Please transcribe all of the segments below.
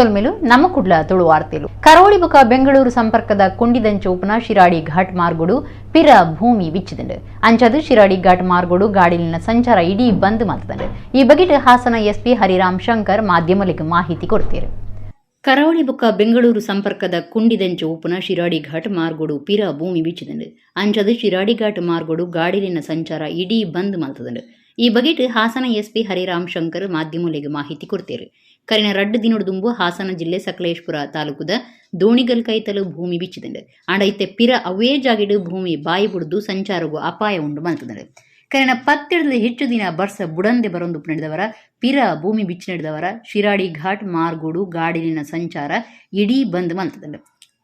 ಸೊಲ್ಮೆಲು ನಮ್ಮ ಕುಡ್ಲ ತುಳು ವಾರ್ತೆಲು. ಕರಾವಳಿ ಬೊಕ ಬೆಂಗಳೂರು ಸಂಪರ್ಕದ ಕೊಂಡಿದಂಚೋಪನ ಶಿರಾಡಿ ಘಾಟ್ ಮಾರ್ಗೋಡು ಪಿರ ಭೂಮಿ ಬಿಚ್ಚಿದಂಡು. ಅಂಚದು ಶಿರಾಡಿ ಘಾಟ್ ಮಾರ್ಗೋಡು ಗಾಡಿಲಿನ ಸಂಚಾರ ಇಡೀ ಬಂದ್ ಮಲ್ತದಂಡು. ಈ ಬಗೆಟ್ ಹಾಸನ ಎಸ್ಪಿ ಹರಿರಾಮ್ ಶಂಕರ್ ಮಾಧ್ಯಮಗಳಿಗೆ ಮಾಹಿತಿ ಕೊಡ್ತೇರು. ಕರಾವಳಿ ಬೊಕ ಬೆಂಗಳೂರು ಸಂಪರ್ಕದ ಕುಂಡಿದಂಚ ಉಪ್ಪುನ ಶಿರಾಡಿ ಘಾಟ್ ಮಾರ್ಗೋಡು ಪಿರ ಭೂಮಿ ಬಿಚ್ಚಿದಂಡು. ಅಂಚದು ಶಿರಾಡಿ ಘಾಟ್ ಮಾರ್ಗೋಡು ಗಾಡಿಲಿನ ಸಂಚಾರ ಇಡೀ ಬಂದ್ ಮಲ್ತದಂಡು. ಈ ಬಗೆಟ್ ಹಾಸನ ಎಸ್ಪಿ ಹರಿರಾಮ್ ಶಂಕರ್ ಮಾಧ್ಯಮಗಳಿಗೆ ಮಾಹಿತಿ ಕೊಡ್ತೇರು. ಕರಿನ ರಡ್ಡು ದಿನೊಡು ದುಂಬು ಹಾಸನ ಜಿಲ್ಲೆ ಸಕಲೇಶ್ಪುರ ತಾಲೂಕುದ ದೋಣಿಗಲ್ ಕೈತಲು ಭೂಮಿ ಬಿಚ್ಚಿದಂಡು. ಆಂಡ ಇತ್ತೆ ಪಿರ ಅವೇ ಜಾಗೆಡು ಭೂಮಿ ಬಾಯಿ ಬುಡ್ದು ಸಂಚಾರಗು ಅಪಾಯ ಉಂಡು ಮಲ್ತದಂಡು. ಕರಿನ 10 ಹೆಚ್ಚು ದಿನ ಬರ್ಸ ಬುಡಂದೆ ಬರೊಂದು ನಡೆದವರ ಪಿರ ಭೂಮಿ ಬಿಚ್ಚಿ ನಡೆದವರ ಶಿರಾಡಿ ಘಾಟ್ ಮಾರ್ಗೋಡು ಗಾಡಿಲಿನ ಸಂಚಾರ ಇಡೀ ಬಂದ್ ಮಲ್ತದಂಡು.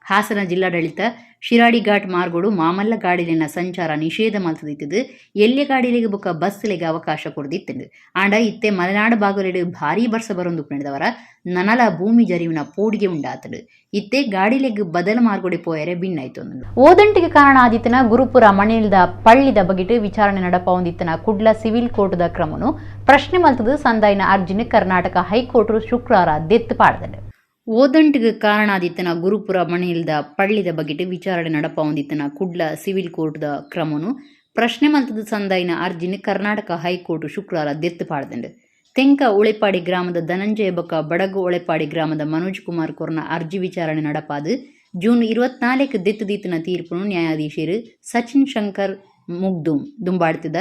ಹಾಸನ ಜಿಲ್ಲಾಡಳಿತ ಶಿರಾಡಿ ಘಾಟ್ ಮಾರ್ಗೋಡು ಮಾಮಲ್ಲ ಗಾಡಿಲಿನ ಸಂಚಾರ ನಿಷೇಧ ಮಲ್ತದಿತ್ತದು. ಎಲ್ಯ ಗಾಡಿಲಿಗೆ ಬೊಕ್ಕ ಬಸ್ಲೆಗೆ ಅವಕಾಶ ಕೊಡ್ದಿತ್ತಂಡು. ಆಂಡ ಇತ್ತೆ ಮಲೆನಾಡು ಬಾಗಲಿಡು ಭಾರೀ ಬರ್ಸ ಬರೊಂದು ನಡೆದವರ ನನಲ ಭೂಮಿ ಜರಿವಿನ ಪೋಡಿಗೆ ಉಂಡಾತಡು. ಇತ್ತೆ ಗಾಡಿಲೆಗ್ ಬದಲ ಮಾರ್ಗೋಡೆ ಪೋಯರೆ ಭಿನ್ನಾಯ್ತು. ಓದಂಟಿಗೆ ಕಾರಣ ಆದಿತ್ತನ ಗುರುಪುರ ಮಣಿಲ್ದ ಪಳ್ಳಿದ ಬಗೆಟ್ ವಿಚಾರಣೆ ನಡಪವೊಂದಿತ್ತನ ಕುಡ್ಲ ಸಿವಿಲ್ ಕೋರ್ಟ್ದ ಕ್ರಮನು ಪ್ರಶ್ನೆ ಮಲ್ತದು ಸಂದಾಯಿನ ಅರ್ಜಿನ ಕರ್ನಾಟಕ ಹೈಕೋರ್ಟ್ ಶುಕ್ರವಾರ ದೆತ್ತು ಪಾಡ್ದಂಡು. ಓದಂಟಿಗೆ ಕಾರಣ ಆದಿತ್ತನ ಗುರುಪುರ ಮಣಿಲ್ದ ಪಳ್ಳಿದ ಬಗೆಟ್ ವಿಚಾರಣೆ ನಡಪವೊಂದಿತ್ತನ ಕುಡ್ಲ ಸಿವಿಲ್ ಕೋರ್ಟ್ದ ಕ್ರಮನು ಪ್ರಶ್ನೆ ಮಲ್ತದ ಸಂದಾಯಿನ ಅರ್ಜಿನ ಕರ್ನಾಟಕ ಹೈಕೋರ್ಟ್ ಶುಕ್ರವಾರ ದೆತ್ತು ಪಾಡ್ದಂಡು. ತೆಂಕ ಉಳೆಪಾಡಿ ಗ್ರಾಮದ ಧನಂಜಯ ಬೊಕ್ಕ ಬಡಗು ಉಳೆಪಾಡಿ ಗ್ರಾಮದ ಮನೋಜ್ ಕುಮಾರ್ ಕೊರ್ನ ಅರ್ಜಿ ವಿಚಾರಣೆ ನಡಪಾದು ಜೂನ್ 24 ದೆತ್ತು ದೀತನ ತೀರ್ಪುನು ನ್ಯಾಯಾಧೀಶರು ಸಚಿನ್ ಶಂಕರ್ ಮುಗ್ದುಂ ದುಂಬಾಡ್ತಿದ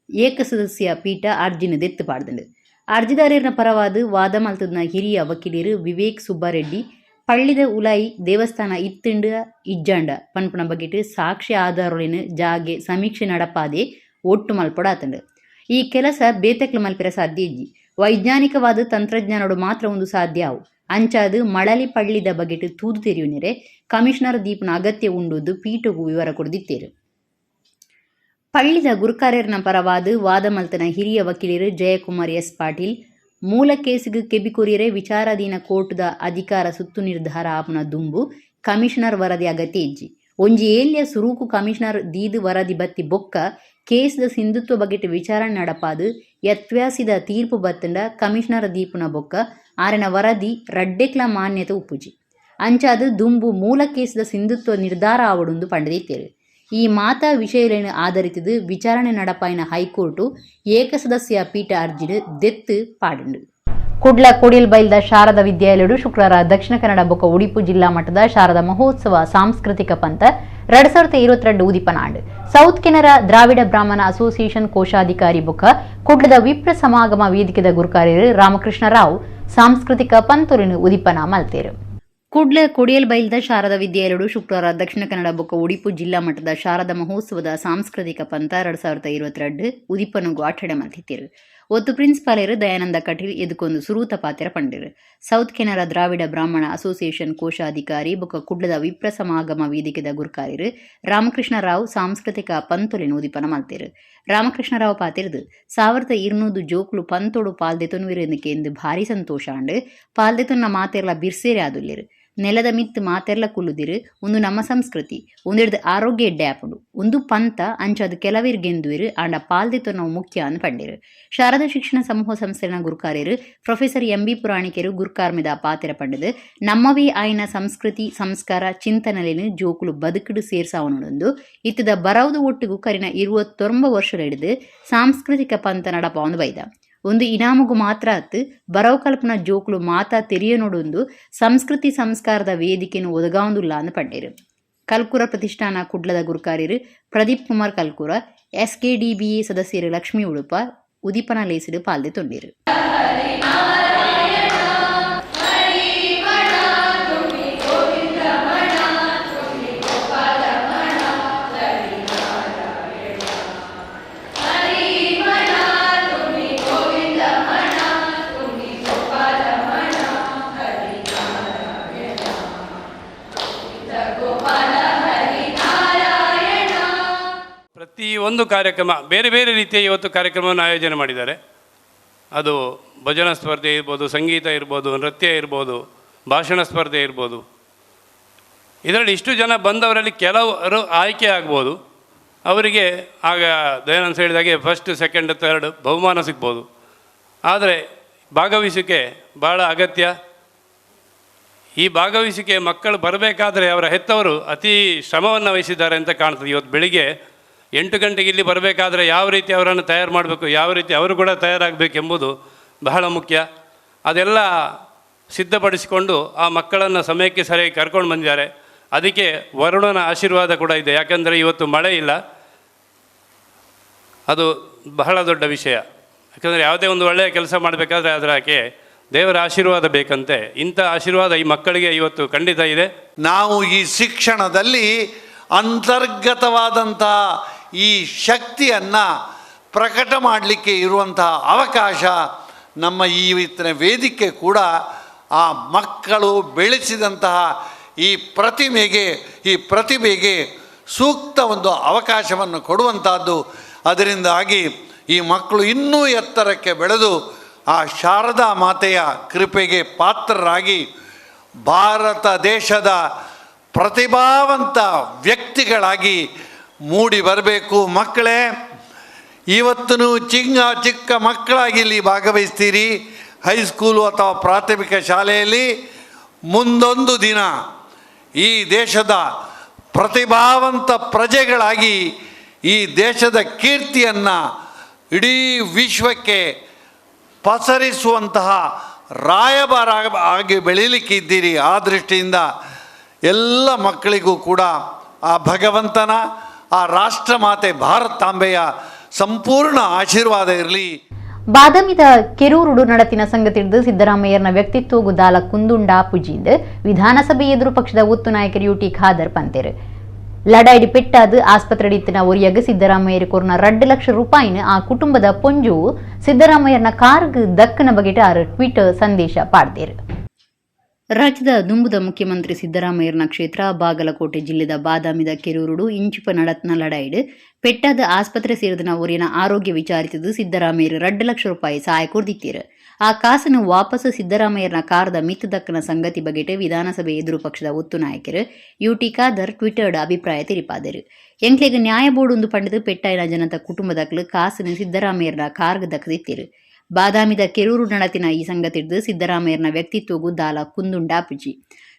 ಏಕಸದಸ್ಯ ಪೀಠ ಅರ್ಜಿನ ದೆತ್ತು ಪಾಡ್ದಂಡು. ಅರ್ಜಿದಾರರ ಪರವಾದ ವಾದ ಮಲ್ತದ ಹಿರಿಯ ವಕೀಲರು ವಿವೇಕ್ ಸುಬ್ಬಾರೆಡ್ಡಿ ಪಳ್ಳಿದ ಉಲಾಯಿ ದೇವಸ್ಥಾನ ಇತ್ತಿಂಡ ಇಜ್ಜಾಂಡ ಪನ್ಪುನ ಬಗೆಟ್ ಸಾಕ್ಷ್ಯ ಆಧಾರೊಲಿನ ಜಾಗೆ ಸಮೀಕ್ಷೆ ನಡಪಾದೆ ಒಟ್ಟು ಮಲ್ಪೊಡಾತಂಡು. ಈ ಕೆಲಸ ಬೇತೆಕ್ಲ ಮಲ್ಪಿರ ಸಾಧ್ಯ ಇಜ್ಜಿ. ವೈಜ್ಞಾನಿಕವಾದ ತಂತ್ರಜ್ಞಾನೋಡು ಮಾತ್ರ ಒಂದು ಸಾಧ್ಯ ಅವು. ಅಂಚಾದು ಮಳಲಿ ಪಳ್ಳಿದ ಬಗೆಟ್ ತೂದು ತೆರಿಯುನೆರೆ ಕಮಿಷನರ್ ದೀಪನ ಅಗತ್ಯ ಉಂಡುದು ಪೀಠಗೂ ವಿವರ ಕೊಡ್ದಿತ್ತೇರು. ಪಳ್ಳಿದ ಗುರುಕಾರ್ಯರ್ನ ಪರವಾದ ವಾದ ಮಲ್ತನ ಹಿರಿಯ ವಕೀಲರು ಜಯಕುಮಾರ್ ಎಸ್ ಪಾಟೀಲ್ ಮೂಲ ಕೇಸಿಗೆ ಕೆಬಿಕೊರಿಯರೆ ವಿಚಾರಾಧೀನ ಕೋರ್ಟ್ದ ಅಧಿಕಾರ ಸುತ್ತು ನಿರ್ಧಾರ ಆಪುನ ದುಂಬು ಕಮಿಷನರ್ ವರದಿ ಅಗತ್ಯ ಇಜ್ಜಿ. ಒಂಜಿ ಏಲ್ಯ ಸುರೂಕು ಕಮಿಷನರ್ ದೀದ್ ವರದಿ ಬತ್ತಿ ಬೊಕ್ಕ ಕೇಸ್ದ ಸಿಂಧುತ್ವ ಬಗೆಟ್ ವಿಚಾರಣೆ ನಡಪಾದು ಯತ್ವ್ಯಾಸಿದ ತೀರ್ಪು ಬತ್ತಂಡ ಕಮಿಷನರ್ ದೀಪುನ ಬೊಕ್ಕ ಆರೆನ ವರದಿ ರಡ್ಡೆಕ್ಲ ಮಾನ್ಯತೆ ಉಪ್ಪುಜಿ. ಅಂಚಾದು ದುಂಬು ಮೂಲ ಕೇಸ್ದ ಸಿಂಧುತ್ವ ನಿರ್ಧಾರ ಆವಡುಂದು ಪಂಡದಿತ್ತೇರು. ಈ ಮಾತಾ ವಿಷಯಗಳನ್ನು ಆಧರಿಸಿದ ವಿಚಾರಣೆ ನಡಪಾಯಿನ ಹೈಕೋರ್ಟು ಏಕಸದಸ್ಯ ಪೀಠ ಅರ್ಜಿಡ್ ದೆತ್ತು ಪಾಡುಂಡು. ಕುಡ್ಲ ಕೊಡಿಯಲ್ಬೈಲ್ದ ಶಾರದಾ ವಿದ್ಯಾಲಯಡು ಶುಕ್ರವಾರ ದಕ್ಷಿಣ ಕನ್ನಡ ಬೊಕ್ಕ ಉಡುಪಿ ಜಿಲ್ಲಾ ಮಟ್ಟದ ಶಾರದಾ ಮಹೋತ್ಸವ ಸಾಂಸ್ಕೃತಿಕ ಪಂಥ 2022 ಉದಿಪನಾಂಡ್. ಸೌತ್ ಕೆನರಾ ದ್ರಾವಿಡ ಬ್ರಾಹ್ಮಣ ಅಸೋಸಿಯೇಷನ್ ಕೋಶಾಧಿಕಾರಿ ಬೊಕ್ಕ ಕುಡ್ಲದ ವಿಪ್ರ ಸಮಾಗಮ ವೇದಿಕೆದ ಗುರುಕಾರ್ಯರು ರಾಮಕೃಷ್ಣ ರಾವ್ ಸಾಂಸ್ಕೃತಿಕ ಪಂತೊಲಿನ ಉದಿಪನ ಮಲ್ತೇರು. ಕುಡ್ಲ ಕೊಡಿಯಲ್ಬೈಲ್ದ ಶಾರದಾ ವಿದ್ಯಾಲಯಡು ಶುಕ್ರವಾರ ದಕ್ಷಿಣ ಕನ್ನಡ ಬೊಕ್ಕ ಉಡುಪಿ ಜಿಲ್ಲಾ ಮಟ್ಟದ ಶಾರದಾ ಮಹೋತ್ಸವದ ಸಾಂಸ್ಕೃತಿಕ ಪಂಥ 2022 ಉದಿಪನಗು ಆಠಡೆ ಮಲ್ತಿತ್ತೇರು. ಒತ್ತು ಪ್ರಿನ್ಸಿಪಾಲರು ದಯಾನಂದ ಕಟೀಲ್ ಎದುಕೊಂದು ಸುರೂತ ಪಾತ್ರ ಪಂಡಿರು. ಸೌತ್ ಕೆನರಾ ದ್ರಾವಿಡ ಬ್ರಾಹ್ಮಣ ಅಸೋಸಿಯೇಷನ್ ಕೋಶಾಧಿಕಾರಿ ಬೊಕ್ಕ ಕುಡ್ಲದ ವಿಪ್ರ ಸಮಾಗಮ ವೇದಿಕೆದ ಗುರುಕಾರ್ಯರು ರಾಮಕೃಷ್ಣ ರಾವ್ ಸಾಂಸ್ಕೃತಿಕ ಪಂತೊಲಿನ ಉದಿಪನ ಮಲ್ತೇರು. ರಾಮಕೃಷ್ಣರಾವ್ ಪಾತಿರ್ದು 1200 ಜೋಕ್ಲು ಪಂತೋಡು ಪಾಲ್ದೆತೊನ್ವಿರೆಂದು ಭಾರಿ ಸಂತೋಷ ಅಂಡ್. ಪಾಲ್ದೆತೊನ್ನ ಮಾತೆರ್ಲ ಬಿರ್ಸೇರೆ ಆದುಲ್ಲೇರು. ನೆಲದ ಮಿತ್ತು ಮಾತೆರ್ಲ ಕುಲ್ಲುದಿರು. ಒಂದು ನಮ್ಮ ಸಂಸ್ಕೃತಿ ಒಂದೆಡ್ದು ಆರೋಗ್ಯ ಎಡ್ಡೆ ಆಪುಂಡು. ಒಂದು ಪಂತ ಅಂಚಾದ್ ಕೆಲವಿರ್ ಗೆಂದುವಿರು, ಆಂಡ ಪಾಲ್ದೆತೊನ್ನವು ಮುಖ್ಯ ಅಂದ್ ಪಂಡಿರು. ಶಾರದಾ ಶಿಕ್ಷಣ ಸಮೂಹ ಸಂಸ್ಥೆನ ಗುರುಕಾರ್ಯರು ಪ್ರೊಫೆಸರ್ ಎಂ.ಬಿ. ಪುರಾಣಿಕೆರು ಗುರುಕಾರ್ಮೆದ ಪಾತೆರ ಪಂಡದು ನಮ್ಮವೇ ಆಯ್ನ ಸಂಸ್ಕೃತಿ ಸಂಸ್ಕಾರ ಚಿಂತನೆಲೆನ್ ಜೋಕುಲು ಬದುಕುಡು ಸೇರ್ಸಾವನೊಂದು ಇತ್ತದ ಬರವುದು ಒಟ್ಟುಗು ಕರಿನ 29 ವರ್ಷ ಹಿಡಿದು ಸಾಂಸ್ಕೃತಿಕ ಪಂಥ ನಡಪಾವೊಂದು ಬೈದ. ಒಂದು ಇನಾಮುಗು ಮಾತ್ರ ಅತ್ತು ಬರವು ಕಲ್ಪನ ಜೋಕುಲು ಮಾತಾ ತೆರಿಯ ನೋಡೊಂದು ಸಂಸ್ಕೃತಿ ಸಂಸ್ಕಾರದ ವೇದಿಕೆನು ಒದಗಾವೊಂದುಲ್ಲ ಅಂದ್ ಪಂಡೇರು. ಕಲ್ಕುರ ಪ್ರತಿಷ್ಠಾನ ಕುಡ್ಲದ ಗುರುಕಾರ್ಯರು ಪ್ರದೀಪ್ ಕುಮಾರ್ ಕಲ್ಕುರ, ಎಸ್ಕೆಡಿಬಿಎ ಸದಸ್ಯರು ಲಕ್ಷ್ಮೀ ಉಡುಪ ಉದಿಪನ ಲೇಸಿಡು ಪಾಲ್ದೆ ತೊಂಡೇರು. ಪ್ರತಿ ಒಂದು ಕಾರ್ಯಕ್ರಮ ಬೇರೆ ಬೇರೆ ರೀತಿಯ ಇವತ್ತು ಕಾರ್ಯಕ್ರಮವನ್ನು ಆಯೋಜನೆ ಮಾಡಿದ್ದಾರೆ. ಅದು ಭಜನಾ ಸ್ಪರ್ಧೆ ಇರ್ಬೋದು, ಸಂಗೀತ ಇರ್ಬೋದು, ನೃತ್ಯ ಇರ್ಬೋದು, ಭಾಷಣ ಸ್ಪರ್ಧೆ ಇರ್ಬೋದು. ಇದರಲ್ಲಿ ಇಷ್ಟು ಜನ ಬಂದವರಲ್ಲಿ ಕೆಲವರು ಆಯ್ಕೆ ಆಗ್ಬೋದು. ಅವರಿಗೆ ಆಗ ದಯಾನಂದ ಹೇಳಿದಾಗೆ first, second, third ಬಹುಮಾನ ಸಿಗ್ಬೋದು. ಆದರೆ ಭಾಗವಹಿಸೋಕ್ಕೆ ಭಾಳ ಅಗತ್ಯ. ಈ ಭಾಗವಹಿಸಿಕೆ ಮಕ್ಕಳು ಬರಬೇಕಾದ್ರೆ ಅವರ ಹೆತ್ತವರು ಅತಿ ಶ್ರಮವನ್ನು ವಹಿಸಿದ್ದಾರೆ ಅಂತ ಕಾಣ್ತದೆ. ಇವತ್ತು ಬೆಳಿಗ್ಗೆ 8 ಗಂಟೆಗೆ ಇಲ್ಲಿ ಬರಬೇಕಾದ್ರೆ ಯಾವ ರೀತಿ ಅವರನ್ನು ತಯಾರು ಮಾಡಬೇಕು, ಯಾವ ರೀತಿ ಅವರು ಕೂಡ ತಯಾರಾಗಬೇಕೆಂಬುದು ಬಹಳ ಮುಖ್ಯ. ಅದೆಲ್ಲ ಸಿದ್ಧಪಡಿಸಿಕೊಂಡು ಆ ಮಕ್ಕಳನ್ನು ಸಮಯಕ್ಕೆ ಸರಿಯಾಗಿ ಕರ್ಕೊಂಡು ಬಂದಿದ್ದಾರೆ. ಅದಕ್ಕೆ ವರುಣನ ಆಶೀರ್ವಾದ ಕೂಡ ಇದೆ. ಯಾಕಂದರೆ ಇವತ್ತು ಮಳೆ ಇಲ್ಲ, ಅದು ಬಹಳ ದೊಡ್ಡ ವಿಷಯ. ಯಾಕಂದರೆ ಯಾವುದೇ ಒಂದು ಒಳ್ಳೆಯ ಕೆಲಸ ಮಾಡಬೇಕಾದ್ರೆ ಅದಕ್ಕೆ ದೇವರ ಆಶೀರ್ವಾದ ಬೇಕಂತೆ. ಇಂಥ ಆಶೀರ್ವಾದ ಈ ಮಕ್ಕಳಿಗೆ ಇವತ್ತು ಖಂಡಿತ ಇದೆ. ನಾವು ಈ ಶಿಕ್ಷಣದಲ್ಲಿ ಅಂತರ್ಗತವಾದಂಥ ಈ ಶಕ್ತಿಯನ್ನು ಪ್ರಕಟ ಮಾಡಲಿಕ್ಕೆ ಇರುವಂತಹ ಅವಕಾಶ ನಮ್ಮ ಈ ಇವತ್ತಿನ ವೇದಿಕೆ ಕೂಡ ಆ ಮಕ್ಕಳು ಬೆಳೆಸಿದಂತಹ ಈ ಪ್ರತಿಭೆಗೆ ಸೂಕ್ತ ಒಂದು ಅವಕಾಶವನ್ನು ಕೊಡುವಂಥದ್ದು. ಅದರಿಂದಾಗಿ ಈ ಮಕ್ಕಳು ಇನ್ನೂ ಎತ್ತರಕ್ಕೆ ಬೆಳೆದು ಆ ಶಾರದಾ ಮಾತೆಯ ಕೃಪೆಗೆ ಪಾತ್ರರಾಗಿ ಭಾರತ ದೇಶದ ಪ್ರತಿಭಾವಂತ ವ್ಯಕ್ತಿಗಳಾಗಿ ಮೂಡಿ ಬರಬೇಕು. ಮಕ್ಕಳೇ, ಇವತ್ತು ಚಿಕ್ಕ ಮಕ್ಕಳಾಗಿ ಇಲ್ಲಿ ಭಾಗವಹಿಸ್ತೀರಿ ಹೈಸ್ಕೂಲು ಅಥವಾ ಪ್ರಾಥಮಿಕ ಶಾಲೆಯಲ್ಲಿ. ಮುಂದೊಂದು ದಿನ ಈ ದೇಶದ ಪ್ರತಿಭಾವಂತ ಪ್ರಜೆಗಳಾಗಿ ಈ ದೇಶದ ಕೀರ್ತಿಯನ್ನು ಇಡೀ ವಿಶ್ವಕ್ಕೆ ಪಸರಿಸುವಂತಹ ರಾಯಭಾರ ಆಗಿ ಬೆಳೀಲಿಕ್ಕಿದ್ದೀರಿ. ಆ ದೃಷ್ಟಿಯಿಂದ ಎಲ್ಲ ಮಕ್ಕಳಿಗೂ ಕೂಡ ಆ ಭಗವಂತನ, ಆ ರಾಷ್ಟ್ರಮಾತೆ ಭಾರತಾಂಬೆಯ ಸಂಪೂರ್ಣ ಆಶೀರ್ವಾದ ಇರಲಿ. ಬಾದಾಮಿದ ಕೆರೂರುಡು ನಡತಿನ ಸಂಗತಿಡ್ದು ಸಿದ್ದರಾಮಯ್ಯನ ವ್ಯಕ್ತಿತ್ವಗು ದಾಲ ಕುಂದುಂಡ ಪುಜಿಂದ್ ವಿಧಾನಸಭೆ ಎದುರು ಪಕ್ಷದ ಒತ್ತು ನಾಯಕರು ಯುಟಿ ಖಾದರ್ ಪಂತೇರು. ಲಡಾಯಿಡಿ ಪೆಟ್ಟಾದು ಆಸ್ಪತ್ರೆಡಿತ್ತಿನ ಒರಿಯಗ ಸಿದ್ದರಾಮಯ್ಯರು ಕೊರ್ನ 2 ಲಕ್ಷ ರೂಪಾಯಿನ ಆ ಕುಟುಂಬದ ಪೊಂಜು ಸಿದ್ದರಾಮಯ್ಯನ ಕಾರ್ಗ್ ದಕ್ಕನ ಬಗೆಟ ಆರು ಟ್ವಿಟರ್ ಸಂದೇಶ ಪಾಡ್ತೇರು. ರಾಜ್ಯದ ದುಂಬುದ ಮುಖ್ಯಮಂತ್ರಿ ಸಿದ್ದರಾಮಯ್ಯನ ಕ್ಷೇತ್ರ ಬಾಗಲಕೋಟೆ ಜಿಲ್ಲೆದ ಬಾದಾಮಿದ ಕೆರೂರುಡು ಇಂಚಿಪ ನಡತ್ನ ಲಡಾಯಿಡು ಪೆಟ್ಟಾದ ಆಸ್ಪತ್ರೆ ಸೇರಿದನ ಒರಿಯನ ಆರೋಗ್ಯ ವಿಚಾರಿಸಿದ್ದು ಸಿದ್ದರಾಮಯ್ಯರು 2 ಲಕ್ಷ ರೂಪಾಯಿ ಸಹಾಯ ಕೊರ್ದಿತ್ತೀರು. ಆ ಕಾಸನ್ನು ವಾಪಸ್ ಸಿದ್ದರಾಮಯ್ಯನ ಕಾರದ ಮಿತ್ತು ದಕ್ಕನ ಸಂಗತಿ ಬಗೆಟ್ ವಿಧಾನಸಭೆ ಎದುರು ಪಕ್ಷದ ಒತ್ತು ನಾಯಕರು ಯುಟಿ ಖಾದರ್ ಟ್ವಿಟರ್ಡ್ ಅಭಿಪ್ರಾಯ ತೆರಿಪಾದರು. ಎಂಕ್ಲೆಗ್ ನ್ಯಾಯ ಬೋರ್ಡ್ ಪಂಡಿತು ಪೆಟ್ಟಾಯಿನ ಜನತ ಕುಟುಂಬದಕ್ಲು ಕಾಸನ್ನು ಸಿದ್ದರಾಮಯ್ಯನ ಕಾರ್ಗ್ ದಕ್ಕದಿತ್ತೀರು. ಬಾದಾಮಿದ ಕೆರೂರು ನಡತಿನ ಈ ಸಂಗತಿಡ್ದು ಸಿದ್ದರಾಮಯ್ಯನ ವ್ಯಕ್ತಿತ್ವಗೂ ದಾಲ ಕುಂದುಂಡಾಪುಜಿ.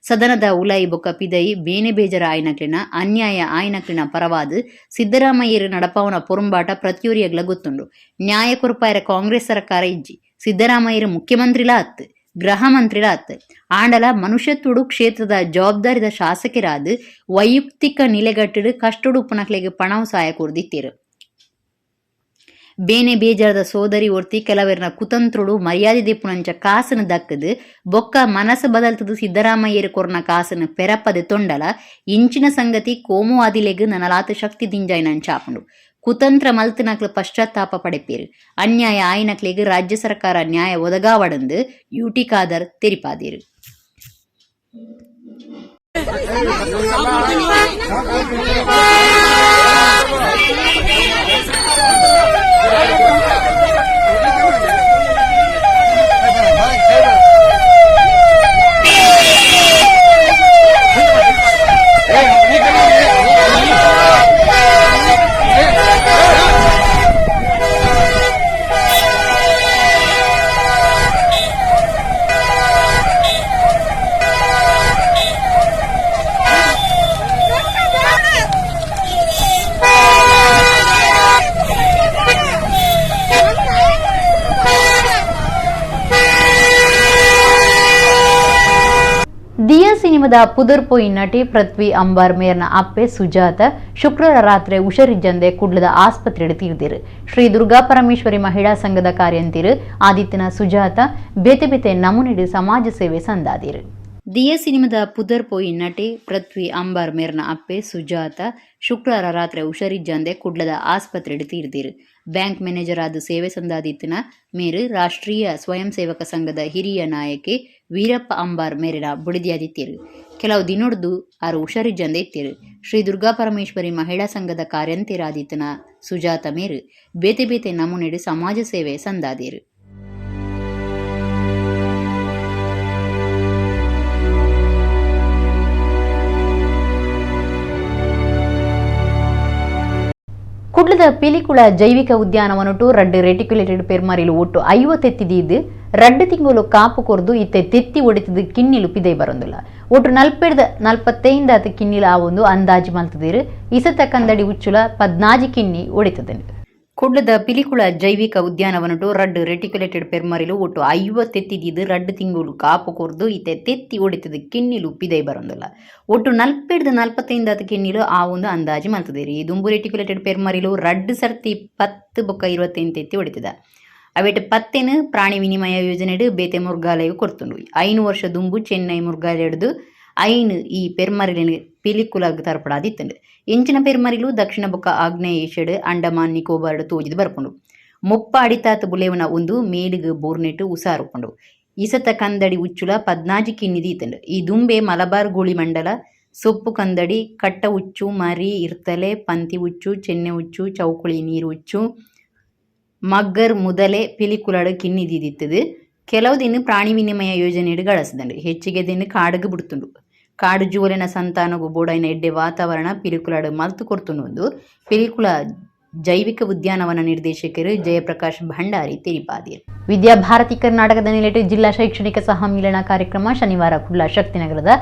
ಸದನದ ಉಲೈ ಬೊಕ್ಕ ಪಿದೈ ಬೇನೆ ಬೇಜರ ಆಯ್ನಕ್ಲಿನ ಅನ್ಯಾಯ ಆಯ್ನಕ್ಲಿನ ಪರವಾದ ಸಿದ್ದರಾಮಯ್ಯರು ನಡಪಾವನ ಪೊರುಂಬಾಟ ಪ್ರತಿಯೊರಿಯಗ್ಲ ಗೊತ್ತುಂಡು. ನ್ಯಾಯ ಕೊರ್ಪಾಯರ ಕಾಂಗ್ರೆಸ್ ಸರ್ಕಾರ ಇಜ್ಜಿ. ಸಿದ್ದರಾಮಯ್ಯರು ಮುಖ್ಯಮಂತ್ರಿಲ ಅತ್ತು, ಗೃಹ ಮಂತ್ರಿಲ ಅತ್ತು, ಆಂಡಲ ಮನುಷ್ಯತ್ವಡು ಕ್ಷೇತ್ರದ ಜವಾಬ್ದಾರಿದ ಶಾಸಕರಾದ ವೈಯಕ್ತಿಕ ನಿಲೆಗಟ್ಟಿಡು ಕಷ್ಟಡು ಉಪ್ಪನಕ್ಲೆಗ್ ಪಣವು ಸಹಾಯ ಕೊರ್ದಿತ್ತೀರು. ಬೇನೆ ಬೇಜಾರದ ಸೋದರಿ ಒರ್ತಿ ಕೆಲವರ್ನ ಕುತಂತ್ರುಡು ಮರ್ಯಾದೆ ದೆಪ್ಪುನಂಚ ಕಾಸನ್ನು ದಕ್ಕದು ಬೊಕ್ಕ ಮನಸ್ಸು ಬದಲ್ತದು ಸಿದ್ದರಾಮಯ್ಯರು ಕೊರ್ನ ಕಾಸನ್ನು ಪೆರಪದೆ ತೊಂಡಲ ಇಂಚಿನ ಸಂಗತಿ ಕೋಮುವಾದಿಲೆಗ್ ನನಲಾತ ಶಕ್ತಿ ದಿಂಜಾಯಿನಂಚಾಪುಂಡು. ಕುತಂತ್ರ ಮಲ್ತನಕ್ಲು ಪಶ್ಚಾತ್ತಾಪ ಪಡೆಪೇರು. ಅನ್ಯಾಯ ಆಯ್ನಕ್ಲೆಗ್ ರಾಜ್ಯ ಸರ್ಕಾರ ನ್ಯಾಯ ಒದಗಾವಡಂದು ಯುಟಿ ಖಾದರ್ ತೆರಿಪಾದೇರು. ದಿಯಾ ಸಿನಿಮಾದ ಪುದರ್ಪೋಯಿ ನಟಿ ಪೃಥ್ವಿ ಅಂಬಾರ್ ಮೇರ್ನ ಅಪ್ಪೆ ಸುಜಾತ ಶುಕ್ರವಾರ ರಾತ್ರಿ ಹುಷಾರಿಜ್ಜಂದೆ ಕುಡ್ಲದ ಆಸ್ಪತ್ರೆಡ್ ತೀರ್ದಿರು. ಶ್ರೀ ದುರ್ಗಾ ಪರಮೇಶ್ವರಿ ಮಹಿಳಾ ಸಂಘದ ಕಾರ್ಯಂತಿರು ಆದಿತ್ಯನ ಸುಜಾತ ಬೇತೆ ಬೇತೆ ನಮೂನೆಡು ಸಮಾಜ ಸೇವೆ ಸಂದಾದಿರು. ದಿಯಾ ಸಿನಿಮಾದ ಪುದರ್ಪೋಯಿ ನಟಿ ಪೃಥ್ವಿ ಅಂಬಾರ್ ಮೇರ್ನ ಅಪ್ಪೆ ಸುಜಾತ ಶುಕ್ರವಾರ ರಾತ್ರಿ ಹುಷಾರಿಜ್ಜಂದೆ ಕುಡ್ಲದ ಆಸ್ಪತ್ರೆಡ್ ತೀರ್ದಿರು. ಬ್ಯಾಂಕ್ ಮ್ಯಾನೇಜರ್ ಆದ ಸೇವೆ ಸಂದಾದಿತ್ತಿನ ಮೇರು ರಾಷ್ಟ್ರೀಯ ಸ್ವಯಂ ಸೇವಕ ಸಂಘದ ಹಿರಿಯ ನಾಯಕಿ ವೀರಪ್ಪ ಅಂಬಾರ್ ಮೇರಿನ ಬುಡಿದಿಯಾದಿತ್ತೀರು. ಕೆಲವು ದಿನೊಡ್ದು ಆರು ಹುಷಾರಿಜ್ಜಂದೆ ಇತ್ತೀರು. ಶ್ರೀ ದುರ್ಗಾ ಪರಮೇಶ್ವರಿ ಮಹಿಳಾ ಸಂಘದ ಕಾರ್ಯಂತಿರಾದಿತ್ತನ ಸುಜಾತ ಮೇರು ಬೇತೆ ಬೇತೆ ನಮೂನೆಡು ಸಮಾಜ ಸೇವೆ ಸಂದಾದಿರು. ಕುಡ್ಲದ ಪಿಲಿಕುಳ ಜೈವಿಕ ಉದ್ಯಾನವನಟು ರಡ್ಡು ರೆಟಿಕ್ಯುಲೇಟೆಡ್ ಪೆರ್ಮರಿಲು ಒಟ್ಟು 50 ಎತ್ತಿದೀದು ರಡ್ಡು ತಿಂಗಳು ಕಾಪು ಕೊರ್ದು ಇತ್ತೆ ತೆತ್ತಿ ಒಡಿತದ ಕಿನ್ನಿಲು ಪಿದೈ ಬರೊಂದಿಲ್ಲ. ಒಟ್ಟು 40 45 ಕಿನ್ನಿಲು ಆ ಒಂದು ಅಂದಾಜು ಮಲ್ತದಿರು. ಇಸತ ಕಂದಡಿ ಉಚ್ಚುಲ 14 ಕಿನ್ನಿ ಒಡಿತದೆ. ಕುಡ್ಲದ ಪಿಲಿಕುಳ ಜೈವಿಕ ಉದ್ಯಾನವನಟು ರಡ್ಡು ರೆಟಿಕ್ಯುಲೇಟೆಡ್ ಪೆರ್ಮರಿಲು ಒಟ್ಟು 50 ಎತ್ತಿದೀದು ರಡ್ಡು ತಿಂಗಳು ಕಾಪು ಕೊರ್ದು ಇತ್ತೆ ತೆತ್ತಿ ಒಡಿತದ ಕಿನ್ನಿಲು ಪಿದೈ ಬರೊಂದಿಲ್ಲ. ಒಟ್ಟು 40 45 ಕಿನ್ನಿಲು ಆ ಒಂದು ಅಂದಾಜು ಮಲ್ತದಿರಿ. ಈ ದುಂಬು ರೆಟಿಕ್ಯುಲೇಟೆಡ್ ಪೆರ್ಮರಿಲು ರಡ್ಡು ಸರ್ತಿ 10 ಬೊಕ್ಕ 25 ತೆತ್ತಿ ಒಡಿತದ. ಅವೆಟ್ 10 ಪ್ರಾಣಿ ವಿನಿಮಯ ಯೋಜನೆಡು ಬೇತೆ ಮುರ್ಗಾಲಯು ಕೊರ್ತುಂಡು. 5 ವರ್ಷ ದುಂಬು ಚೆನ್ನೈ ಮುರ್ಗಾಲಯಡ್ದು 5 ಈ ಪೆರ್ಮರಿಲಿನ ಪಿಲಿಕುಲಗ್ ತರ್ಪಡಾದಿತ್ತಂಡು. ಇಂಚಿನ ಪೆರ್ಮರಿಲು ದಕ್ಷಿಣ ಬೊಕ್ಕ ಆಗ್ನೇಯ ಏಷ್ಯಾಡ್, ಅಂಡಮಾನ್ ನಿಕೋಬಾರ್ಡ್ ತೋಜಿದ್ ಬರ್ಪುಂಡು. 30 ಅಡಿತಾತ್ ಬುಲೆವನ ಒಂದು ಮೇಲಿಗ್ ಬೋರ್ನೆಟ್ ಉಸಾರುಪುಂಡು. ಇಸತ ಕಂದಡಿ ಉಚ್ಚುಲ 14 ಕಿನ್ನಿ ದೀತಂಡು. ಈ ದುಂಬೆ ಮಲಬಾರ್ ಗೂಳಿ ಮಂಡಲ, ಸೊಪ್ಪು ಕಂದಡಿ, ಕಟ್ಟ ಉಚ್ಚು, ಮರಿ, ಇರ್ತಲೆ, ಪಂತಿ ಉಚ್ಚು, ಚೆನ್ನೆ ಉಚ್ಚು, ಚೌಕುಳಿ ನೀರು ಉಚ್ಚು, ಮಗ್ಗರ್ ಮುದಲೆ ಪಿಲಿಕುಲಡ್ ಕಿನ್ನಿ ದೀದಿತ್ತದು. ಕೆಲವು ದಿನ ಪ್ರಾಣಿ ವಿನಿಮಯ ಯೋಜನೆಯಡು ಗಳಸದಂಡು. ಹೆಚ್ಚಿಗೆ ದಿನ ಕಾಡುಗು ಬಿಡ್ತುಂಡು. ಕಾಡು ಜೂವಲಿನ ಸಂತಾನಗು ಬೋಡೈನ ಎಡ್ಡೆ ವಾತಾವರಣ ಪಿಲಿಕುಲಡ್ ಮಲ್ತು ಕೊರ್ತುಂಡು. ಪಿಲಿಕುಳ ಜೈವಿಕ ಉದ್ಯಾನವನ ನಿರ್ದೇಶಕರು ಜಯಪ್ರಕಾಶ್ ಭಂಡಾರಿ ತೆರಿಪಾದಿರು. ವಿದ್ಯಾಭಾರತಿ ಕರ್ನಾಟಕದ ನಿಲೆಟ್ ಜಿಲ್ಲಾ ಶೈಕ್ಷಣಿಕ ಸಹಮಿಲನ ಕಾರ್ಯಕ್ರಮ ಶನಿವಾರ ಕುಡ್ಲ ಶಕ್ತಿನಗರದ